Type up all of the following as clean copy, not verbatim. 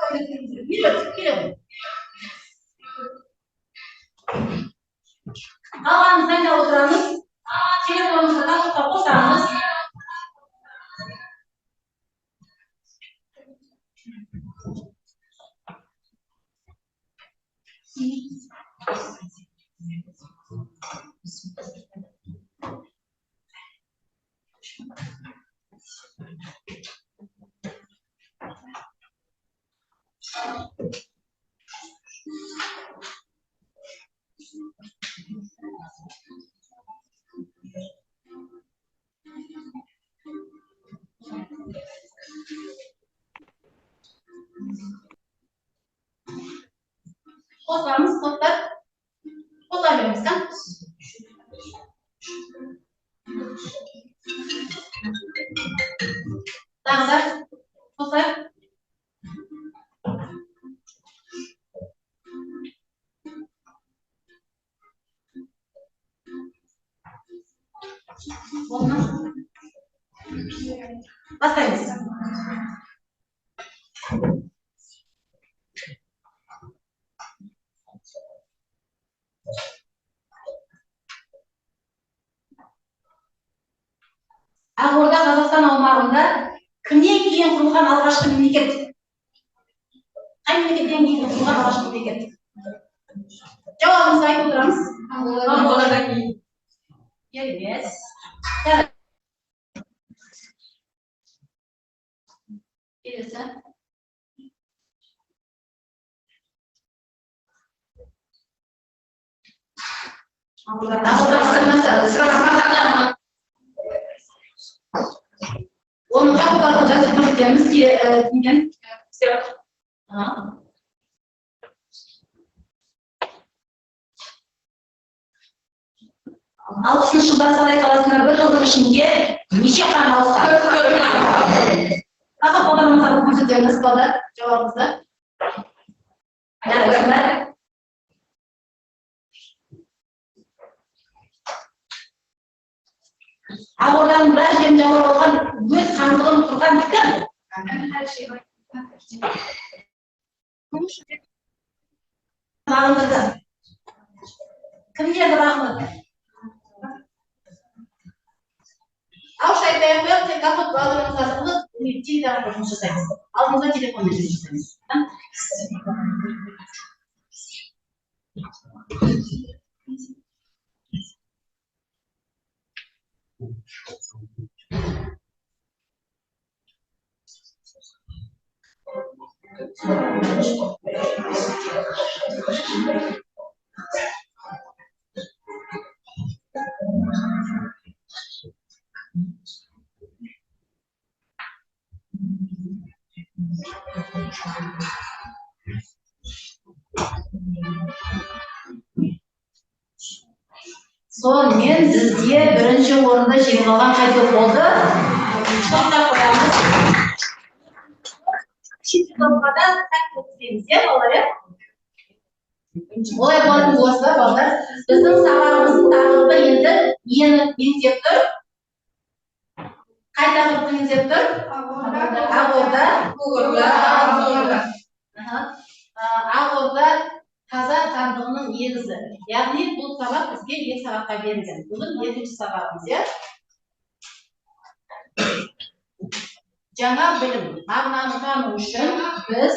Мейірбек, келе ғой. Қалғанымыз дайындап отырамыз. Телефонымызды дауысқа қосамыз. Қосамыз, тоқтар. Қоса береміз, да? Тағы да қосайық. Болды ма? Бастаймыз. Ақ Орда Қазақстан аумағында кімнен кейін құрылған алғашқы мемлекет? Қай мемлекеттен кейін құрылған алғашқы мемлекет? Жауабымызды айтып отырамыз. Моңғолдардан кейін. Керемет. Келесі. Ақ Орда. Оны жауаптарды жазып көрсетеміз деген. 60-жылда Сарай қаласында бір жылдың ішінде неше хан ауысқан? Тағы қолдарыңызға көрсетеміз, балдар, жауабымызды. Жарайсыңдар. Ақ Орданың біраз жерін жаулап алған, өз хандығын құрған кім? Бағындырды. Кімдерді бағындырды? Ауызша айтпай ақ қояйық, тек Kahoot бағдарламасы арқылы теледидар арқылы жұмыс жасаймыз. Алдымызда телефонмен жұмыс жасаймыз. Сонымен, бізде бірінші орынды жеңіп алған қай топ болды? Тоқтап қоямыз. Үшінші топқа да сәттілік тілейміз, иә, балалар, иә? Олай болатын болса, балалар, біздің сабағымыздың тақырыбы енді нені меңзеп тұр? Қай тақырыпты меңзеп тұр? Ақ Орда. Көк Орда, Алтын Орда. Аха. Ақ Орда қазақ хандығының негізі. Яғни бұл сабақ бізге екі сабаққа берілген. Бүгін екінші сабағымыз, иә? Жаңа білім, мағынаны тану үшін біз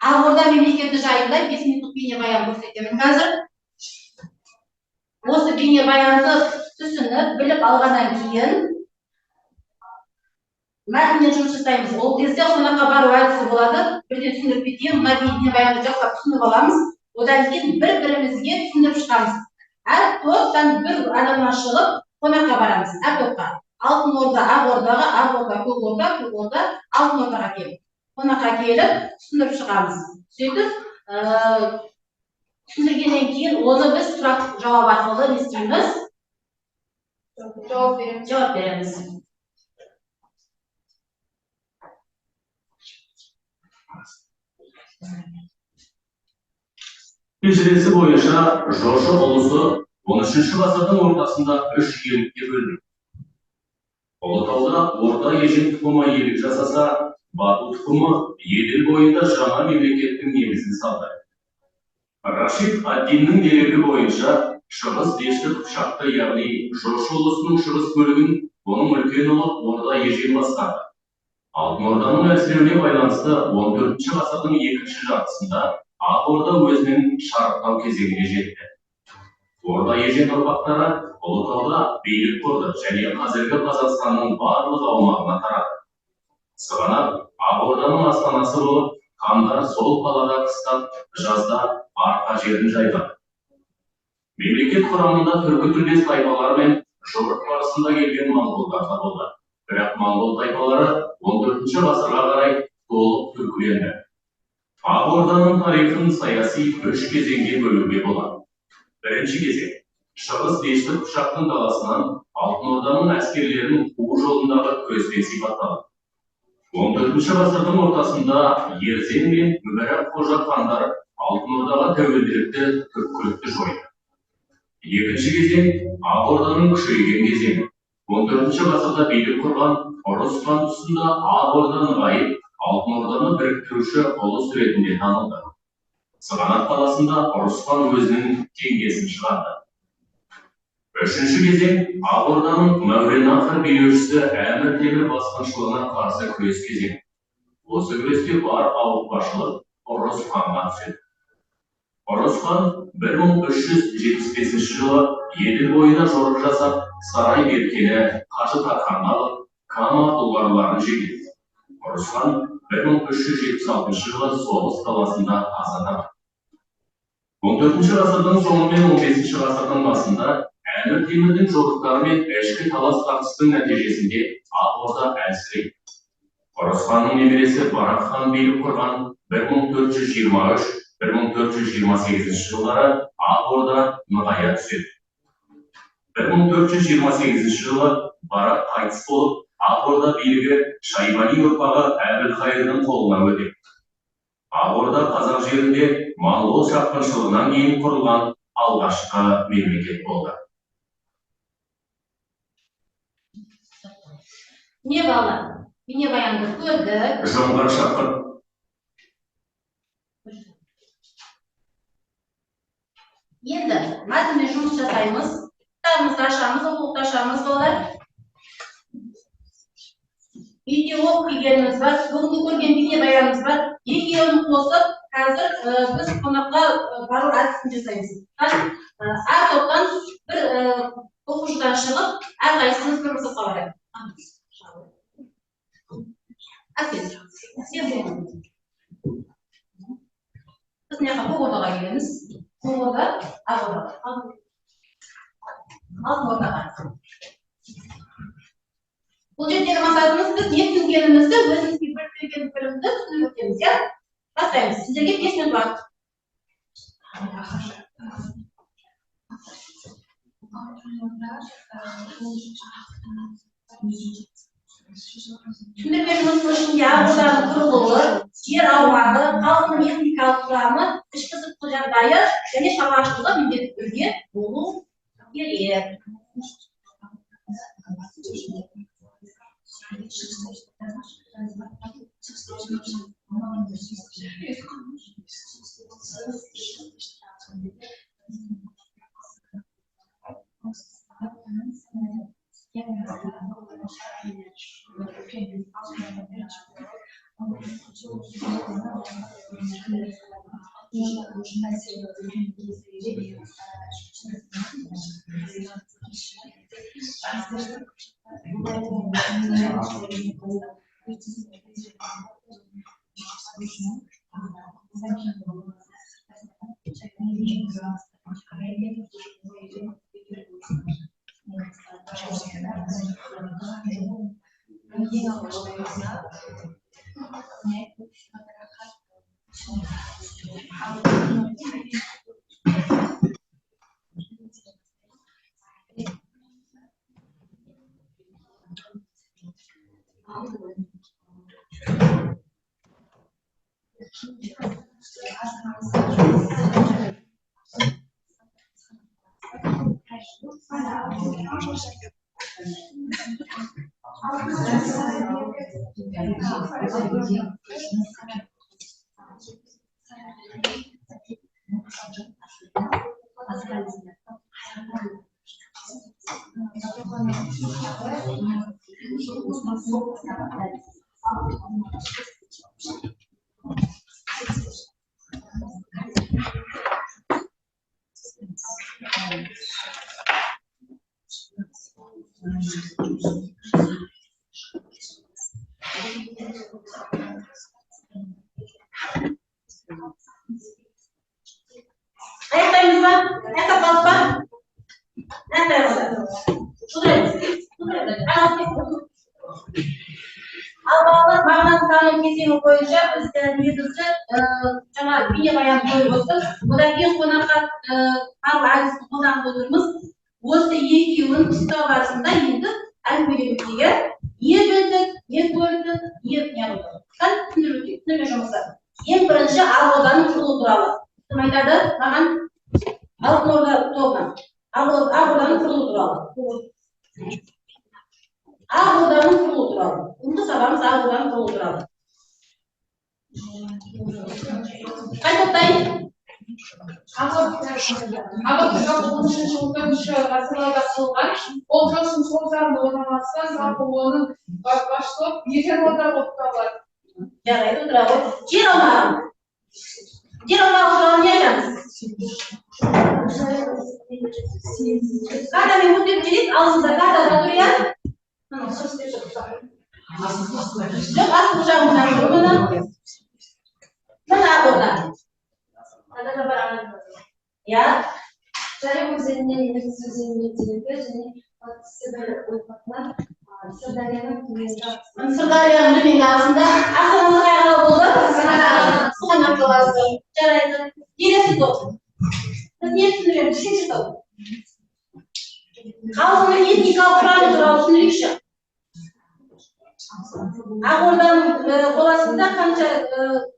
Ақ Орда мемлекеті жайында 5 минуттық бейнебаян көрсетемін қазір. Осы бейнебаянды түсініп, біліп алғаннан кейін мәтінмен жұмыс жасаймыз. Ол кезде қонаққа бару әдісі болады. Бірден түсіндіріп кетейін, мына бейнебаянды жақсылап түсініп аламыз. Одан кейін бір-бірімізге түсіндіріп шығамыз. Әр топтан бір адамнан шығып қонаққа барамыз. Әр топқа. Алтын Орда Ақ Ордаға, Ақ Орда Көк Орда, Көк Орда Алтын Ордаға келіп, қонаққа келіп түсіндіріп шығамыз. Сөйтіп, түсіндіргеннен кейін оны біз сұрақ жауап арқылы не істейміз? Жауап береміз. Жауап береміз. Шежіресі бойынша Жошы ұлысы 13 ғасырдың ортасында үш иелікке бөлінді. Ұлытауда Орда Ежен тұқымы иелік жасаса, Бату тұқымы Еділ бойында жаңа мемлекеттің негізін салды. Рашид ад-Диннің дерегі бойынша Шығыс Дешті Қыпшақты, яғни Жошы ұлысының шығыс бөлігін оның үлкен ұлы Орда Ежен басқарды. Алтын Орданың әлсіреуіне байланысты 14 ғасырдың екінші жартысында Ақ Орда өзінің шарықтау кезеңіне жетті. Орда Ежен ұрпақтары Ұлытауда билік құрды және қазіргі Қазақстанның барлық аумағына тарады. Сығанақ Ақ Орданың астанасы болып, хандар сол қалада қыстап, жазда арқа жерін жайлады. Мемлекет құрамында түркі тілдес тайпалар мен жорық барысында келген моңғолдар да болды. Бірақ моңғол тайпалары 14 ғасырға қарай толық түркіленді. Ақ Орданың тарихын саяси үш кезеңге бөлуге болады. Бірінші кезең Шығыс Дешті Қыпшақтың даласынан Алтын Орданың әскерлерін қуу жолындағы күреспен сипатталады. 14 ғасырдың ортасында Ерзен мен Мүбәрак қожа хандар Алтын Ордаға тәуелділікті түпкілікті жойды. Екінші кезең Ақ Орданың күшейген кезеңі. 14 ғасырда билік құрған Ұрыс хан тұсында Ақ Орда нығайып, Алтын Орданы біріктіруші ұлыс ретінде танылды. Сығанақ қаласында Ұрыс хан өзінің теңгесін шығарды. Үшінші кезең Ақ Орданың Мәуереннахр билеушісі Әмір Темір басқыншылығына қарсы күрес кезеңі. Осы күресте бар ауыртпашылық Ұрыс ханға түседі. Ұрыс хан 1375 жылы Еділ бойына жорық жасап, Сарай Беркені Қажы Тарханды алып, Кама бұлғарларын жеңеді. Ұрыс хан 1376 жылы соғыс даласында қаза табады. 14 ғасырдың соңы мен 15 ғасырдың басында Әмір Темірдің жорықтары мен ішкі талас-тартыстың нәтижесінде Ақ Орда әлсірейді. Ұрыс ханның немересі Барақ хан билік құрған 1423-1428 жылдары Ақ Орда нығая түседі. 1428 жылы Барақ қайтыс болып, Ақ Орда билігі Шайбани ұрпағы Әбілхайырдың қолына өтеді. Ақ Орда қазақ жерінде моңғол шапқыншылығынан кейін құрылған алғашқы мемлекет болды. Не балалар, бейнебаянды көрдік. Жоңғар шапқын. Енді мәтінмен жұмыс жасаймыз. Кітабымызды ашамыз, оқулықты ашамыз, балалар. Үйде оқып келгеніміз бар, бүгінгі көрген бейнебаянымыз бар. Екеуін қосып, қазір біз қонаққа бару әдісін жасаймыз. Әр топтан бір оқушыдан шығып, әрқайсымыз бір бір топқа барайық. Әсел, сен бол. Біз мына жаққа көк ордаға келеміз. Көк орда, ақ орда. Алтын ордаға. Бұл жердегі мақсатымыз біз не түсінгенімізді, өзімізге біліп берген білімді түсініп өтеміз, иә? Бастаймыз. Сіздерге 5 минут уақыт. Түсіндірме жұмысының ішінде Ақ Орданың құрылуы, жер аумағы, халықтың этникалық құрамы, ішкі сыртқы жағдайы және шаруашылығы міндетті түрде болу керек. Аяқтаймыз ба? Аяқтап қалдық па? Аяқтаймыз. Шудыраймыз. Ал балалар, мағынаны тану кезеңі бойынша біз негізгі жаңа бейнебаян қойып отырмыз. Одан кейін қонаққа бару әдісін қолданып отырмыз. Осы екеуін пысықтау барысында енді әңгімелеп өтейік, иә? Не білдік, не көрдік, не неғылдық. Түсіндіру өтейік, түсіндірме жұмысы. Ең бірінші Ақ Орданың құрылуы туралы. Кім айтады маған? Алтын Орда тобынан. Ақ Орданың құрылуы туралы. Ақ Орданың құрылуы туралы. Бүгінгі сабағымыз Ақ Орданың құрылуы туралы. Қай топтайын? Ақ Орда 13-14 ғасырларда құрылған. Ол Жошының сол жағында орналасқан, жалпы оның басшылық Ежен Орда болып табылады. Жарайды, отыра ғой. Жер аумағы. Жер аумағы туралы не айтамыз? Картамен өтіп келейік, алдымызда карта тұр, иә? Жоқ, астыңғы жағында тұр, міне. Міне Ақ Орда. Иә. Жарық өзенінен Ертіс өзеніне дейінгі және Батыс Сібір ойпатынан Сырдарияның төменгі ағысына. Сырдарияның төменгі ағысында. Астанасы қай қала болды? Сығанақ қаласы. Жарайды. Келесі топ. Біз не түсіндіреміз? Үшінші топ. Халықтың этникалық құрамы туралы түсіндірейікші. Ақ Орданың қол астында қанша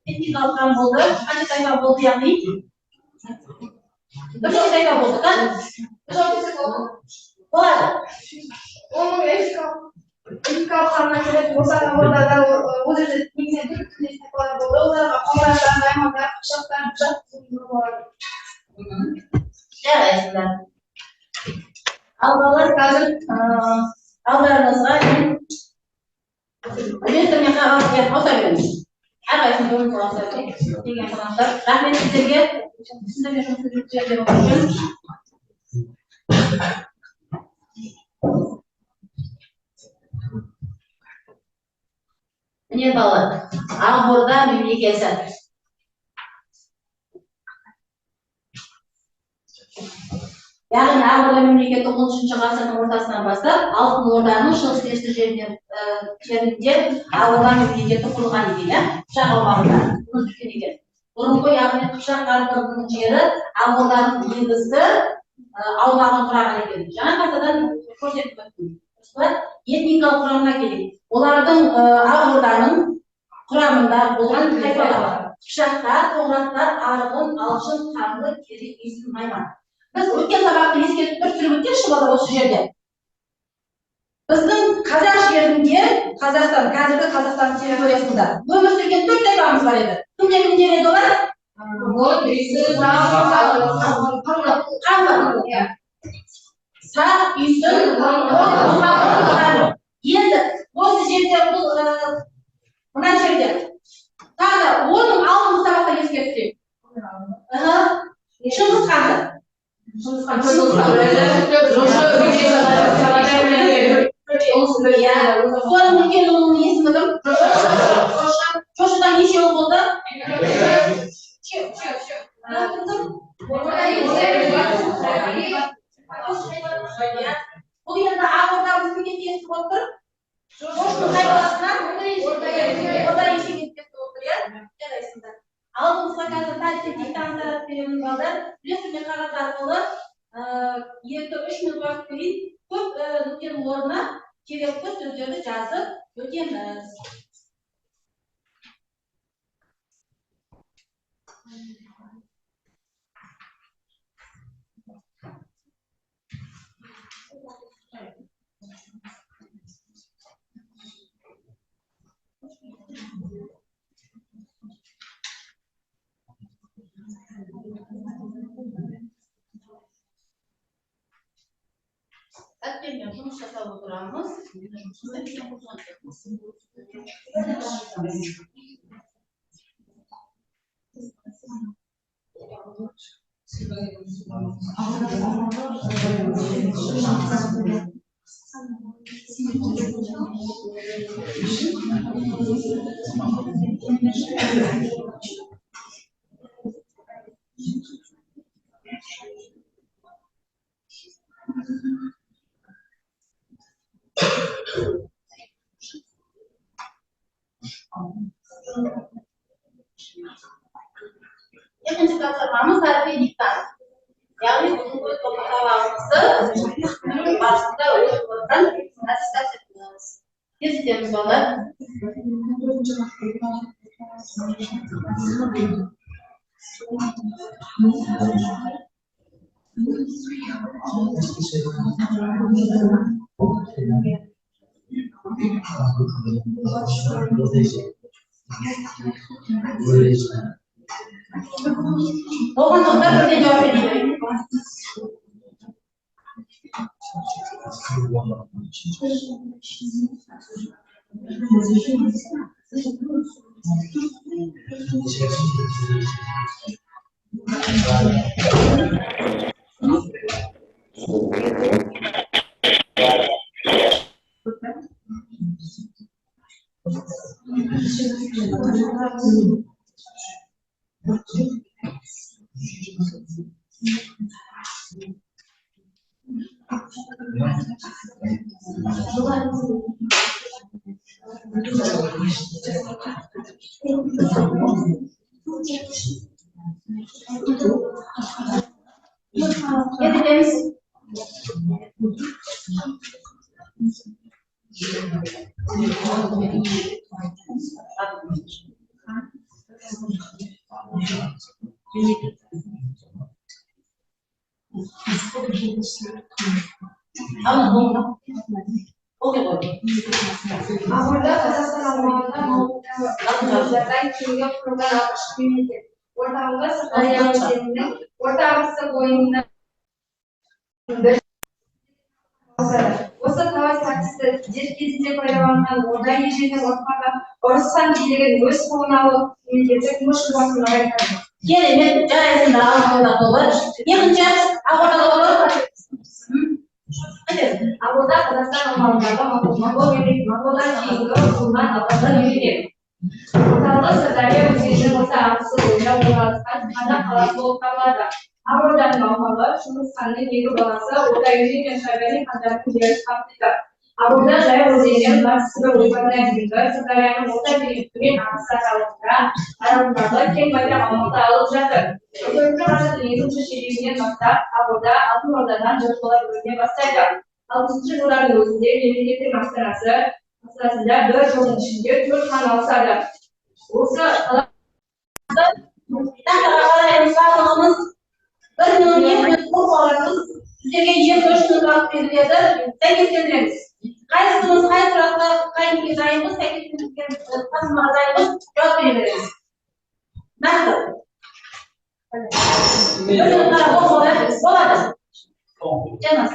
этникалық құрам болды? Қанша тайпа болды, яғни? Бірнеше тайпа болды, да? Болады. Оның этникалық құрамына келетін болсақ, Ақ Ордада ол жерде негізінен түркі тілдес тайпалар болды. Оларға қоңыраттар, наймандар, қыпшақтар, жат болады. Жарайсыңдар. Ал балалар, қазір алдарыңызға мен үлестірме қағаз ауыса беріңіз. Әрқайсысын бөліп ауыса беріңіз. Деген қонақтар, рахмет сіздерге түсіндірме жұмысын жүргізгендеріңіз үшін. Міне балалар, Ақ Орда мемлекеті. Яғни Ақ Орда мемлекеті 13 ғасырдың ортасынан бастап Алтын Орданың шығыс дешті жерінде Ақ Орда мемлекеті құрылған екен, иә? Қыпшақ аумағында өмір сүрген екен. Бұрынғы, яғни Қыпшақ хандығының жері Ақ Орданың негізгі аумағын құраған екен. Жаңа картадан көрсетіп өттім. Дұрыс па? Этникалық құрамына келейік. Олардың Ақ Орданың құрамында болған тайпалар: Қыпшақтар, Қоңыраттар, Арғын, Алшын, Қаңлы, Керей, Үйсін, Найман. Біз өткен сабақты еске бір түсіріп өтейікші балалар осы жерде. Біздің қазақ жерінде, Қазақстан, қазіргі Қазақстан территориясында өмір сүрген төрт тайпамыз бар еді. Кімдер кімдер еді олар? Қаңлы. Сақ, Үйсін, Қаңлы. Енді осы жерде бұл мына жерде тағы да оның алдыңғы сабақта еске түсірейік. Шыңғыс ханды. Соның үлкен ұлының есімі кім? Жошы. Жошыдан неше ұл болды? Бұл енді Ақ Ордамыз кімге тиесілі болып тұр? Жошының қай баласына? Орда Ешенге тиесілі болып тұр, иә? Жарайсыңдар. Алдымызға қазір тарихи диктант таратып беремін, балдар. Үлестірме қағаз арқылы 2-3 минут уақыт берейін. Көп нүктенің орнына керекті сөздерді жазып өтеміз. Дәптермен жұмыс жасап отырамыз. Жұмыс жасап. Екінші тапсырмамыз әрпи диктант. Яғни бүгінгі сабағымызды түсіндіру барысында өтіп отырған аттестация. Тездетеміз, балалар. Болған топтар бірден жауап береді. Тездетеміз. Ал, болды. Оқи ғой. Ақорда Қазақстан аумағында моңғолдардан кейінгі құрылған алғашқы мемлекет. Орталығы Сырдария өзенінің орта ағысы бойында бір. Осы талас тартысты дер кезінде пайдаланған Орда ежелгі ұрпағы Ұрыс хан билігін өз қолына алып, мемлекеттік көшбасшысын нығайтады. Керемет, жарайсыңдар, Ақорда тобы. Екінші, Ақорда тобы. Айтасың. Ақорда Қазақстан аумағындағы моңғолдан кейінгі құрылған алғашқы мемлекет. Орталығы Сырдария өзенінің орта ағысы бойында орналасқан Сығанақ қаласы болып табылады. Ақорданың аумағы Шыңғыс ханның екі баласы Орда-Ежен мен Шайбани хандарының жерін қамтиды. Ақорда Жайық өзенінен Батыс Сібір ойпатына дейінгі Сырдарияның орта және төмен ағысы аралығындағы кең байтақ аумақты алып жатыр. 14 ғасырдың екінші ширегінен бастап Ақорда Алтын Ордадан біржола бөліне бастайды. 60 жылдардың өзінде мемлекеттің астанасында бір жылдың ішінде төрт хан ауысады. Осы Тақтаға қараймыз барлығымыз. 1 минут, 2 минут қосып аласыз. Сіздерге 2-3 минут уақыт беріледі. Сәйкестендіреміз. Қайсымыз қай сұраққа, қай неге дайынбыз, сәйкестендірген тапсырмаға дайынбыз, жауап бере береміз. Нақты. 1 минутқа қосып болады. Жанас.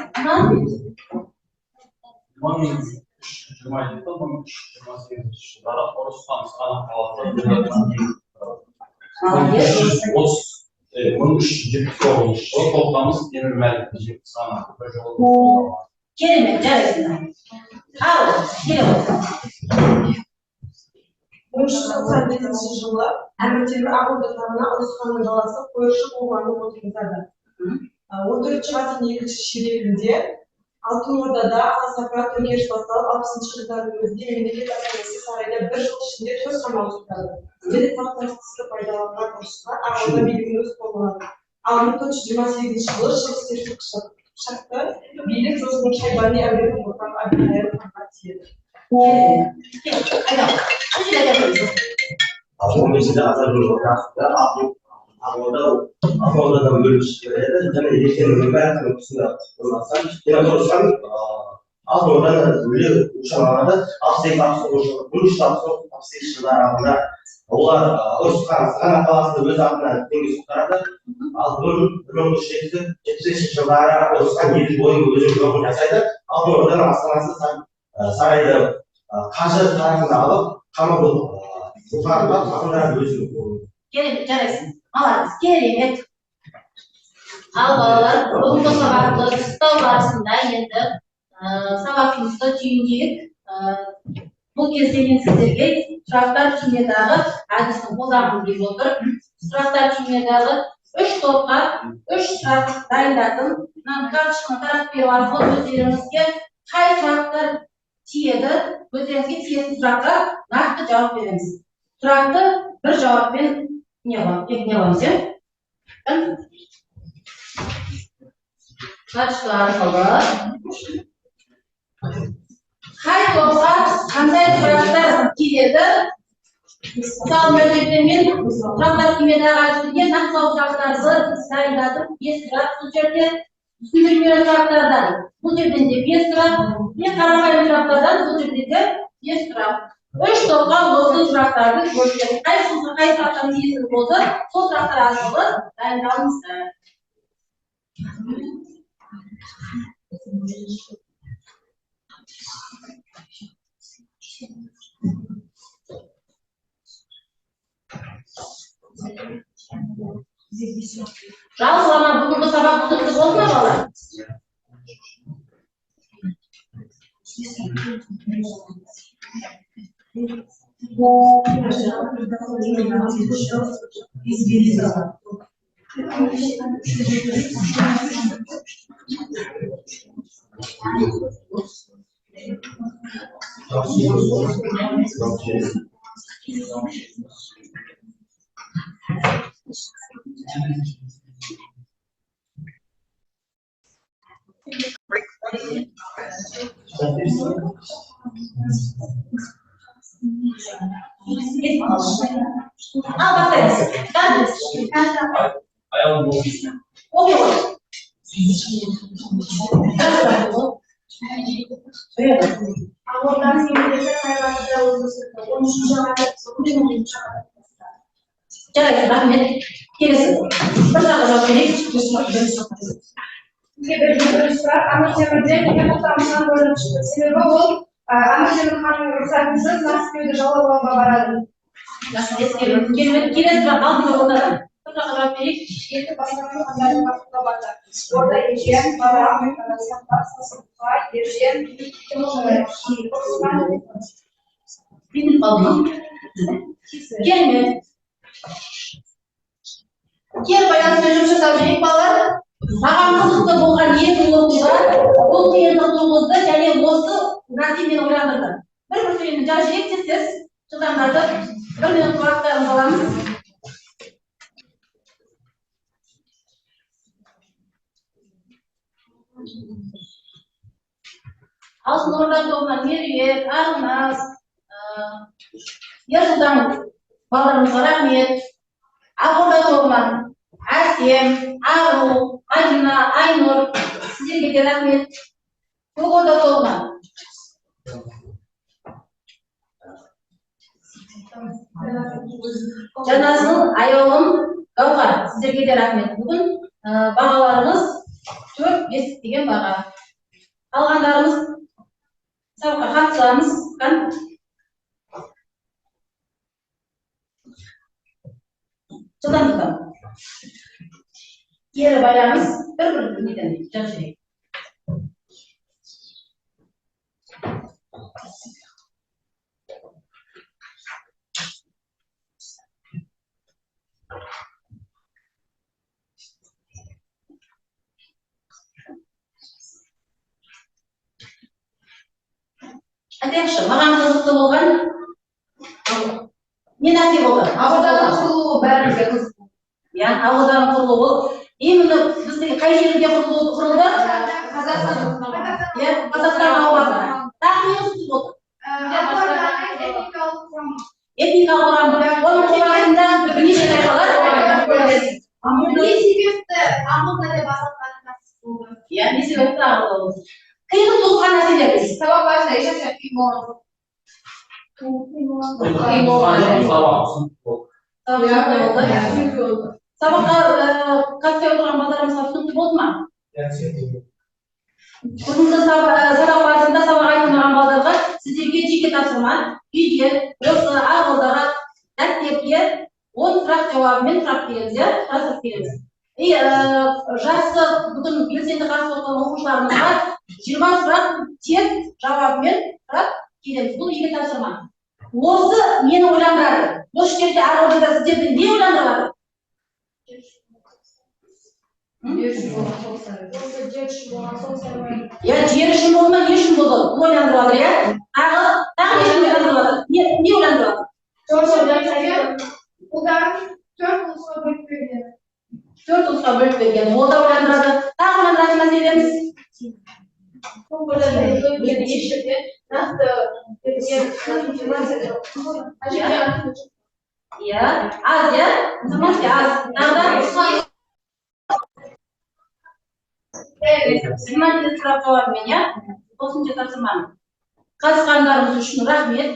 1327, 1328 жылдары Ұрыс хан Сығанақ қаласында 1379 жылы Тоқтамыс Темір Мәлікті жеңіп, Сығанақты бір жолы. Керемет, жарайсыңдар. Ал, келе ғой. 1395 жылы Әмір Темір Ақорда тағына Ұрыс ханның баласы Қойшық оғланды отырғызады. 14 ғасырдың екінші ширегінде Алтын Ордада аласапыран төңкеріс басталып, 60 жылдардың өзінде мемлекет астанасы Сарайда бір жыл ішінде төрт хан ауыстырады. Және тақ тартысты пайдаланған Ұрыс хан Ақорда билігін өз қолына алады. Ал 1428 жылы Шығыс Дешті Қыпшақта билік Жошының Шайбани әулетінің ұрпағы Әбілқайыр ханға тиеді. Кел, айда. Бұл жерде айта қойыңыз. 15 ғасырдың ортасында Алтын Ордадан бөліп жібереді және ертеңгі бәрінің тұсында орналасқан. Демек, Ұрыс хан Алтын Орданы бөле ошақ алады. 68, 69 жыл, 1369, 68 жылдар аралығында олар Ұрыс хан Сығанақ қаласында өз атына теңге соқтырады. Ал 1375 жылдары Ұрыс хан Еділ бойын өзінің жолын жасайды. Алтын Орданың астанасы сарайды қаржы тарапынан алып, қамап бұлғарлап, бағындырады өзінің қолына. Керемет, жарайсың. Молодец, керемет. Ал балалар, бүгінгі сабақты пысықтау барысында енді сабағымызды түйіндейік. Бұл кезде мен сіздерге сұрақтар түймедағы әдісін қолданғым келіп отыр. Сұрақтар түймедағы үш топқа үш сұрақ дайындадым. Мына карточканы таратып беру арқылы өздеріңізге қай сұрақтар тиеді, өздеріңізге тиетін сұраққа нақты жауап береміз. Сұрақты бір жауаппен не қыламыз, иә? Карточка арқылы қай топқа қандай сұрақтар келеді? Мысалы, мына жерде мен сұрақтар түймедағы әдісінде нақтылау сұрақтарды дайындадым. 5 сұрақ бұл жерде. Түсіндірмелі сұрақтардан бұл жерден де 5 сұрақ, мен қарапайым сұрақтардан бұл жерде де 5 сұрақ. Үш топқа осы сұрақтарды бөліп, қайсысы қай сұрақтан тиесілі болса, сол сұрақтар арқылы дайындалыңыздар. Жалпылама бүгінгі сабақ түсінікті болды ма, балалар? Ал бастаймыз. Аяғым оқисың. Оқи ғой. Ақ Орданың мемлекеті қай ғасырда өмір сүрді? 13 ғасыр, 14 ғасырда. Жарайды, рахмет. Келесі. Бір сұраққа жауап берейік. Бізге берілген бірінші сұрақ: Әмір Темірден неге Тоқтамыс хан бөлініп шықты? Себебі ол Әмір Темір ханның рұқсатынсыз Мәскеуді жаулап алуға барады. Рахмет, керемет. Келесі сұрақ Алтын Ордадан. Бір сұраққа жауап берейік. Екі басқаның хандары бақытқа барды. Орда Ежен, Барақ, Сақтар, Сасыққа, Ержен, Темірхан. Біліп қалды ма? Керемет. Кері байланыспен жұмыс жасап жүрейік, балалар. Маған қызықты болған екі оқиға бұл қиындық туғызды және осы нәрсе мені ойландырды. Бір-бір сөйлемді жазып жіберейік, тез-тез жылдамдатып, бір минут уақыттарыңызды аламыз. Алтын Орда тобынан Меруерт, Арназ, Ерсұлтан балаларымызға рахмет. Ақ Орда тобынан Әсем, Ару, Мадина, Айнұр, сіздерге де рахмет. Көк Орда тобынан Жанасыл, Аяулым, Гауһар, сіздерге де рахмет. Бүгін бағаларыңыз 4-5 деген баға. Қалғандарымыз сабаққа қатысамыз. Жылдам жылдам. Кері байланыс бір-бір неден жазып жіберейік. Айтайықшы, маған қызықты болған не нәрсе болды? Ақ Орданың құрылуы бәрімізге қызық. Иә, Ақ Орданың құрылуы. Именно біздің қай жерінде құрылды? Қазақстан. Иә, Қазақстан аумағында. Тағы не қызықты болды? Ақ Орданың этникалық құрамы. Этникалық құрамы. Оның құрамында бірнеше тайпалар. Не себепті Ақ Орда деп аталғаны болды? Иә, не себепті Ақ Орда болды? Қиындық туғызған нәрселер. Сабақ барысында ешнәрсе қиын болған жоқ. Қиын болған жоқ, сабақ түсінікті болды. Сабақ түсінікті болды. Сабаққа қатыспай отырған балдарымызға түсінікті болды ма? Бүгінгі сабақ барысында сабақ айтылмаған балдарға, сіздерге жеке тапсырма: үйде осы Ақ Ордаға, дәптерге 10 сұрақ жауабымен сұрап келеміз, иә, құрастырып келеміз. И жақсы, бүгін белсенді қатысып отырған оқушыларымызға 20 сұрақ текст жауабымен сұрап келеміз. Бұл үйге тапсырма. Осы мені ойландырады. Осы жерде, Ақ Ордада сіздерді не ойландырып жатыр? Осы жер үшін болған соғыс. Иә, жер үшін болды ма, не үшін болды? Бұл ойландырып жатыр, иә. Тағы не үшін ойландырып жатыр? Не ойландырып жатыр? Ұлдарын төрт ұлысқа бөліп берген. Төрт ұлысқа бөліп берген, ол да ойландырады. Тағы ойландыратын мәселеміз? Еш жерде нақты берілген информация жоқ. Иә, аз, иә, информация аз. Тағы да 20 сұрақ жауабымен, иә, қосымша тапсырманы. Қатысқандарыңыз үшін рахмет.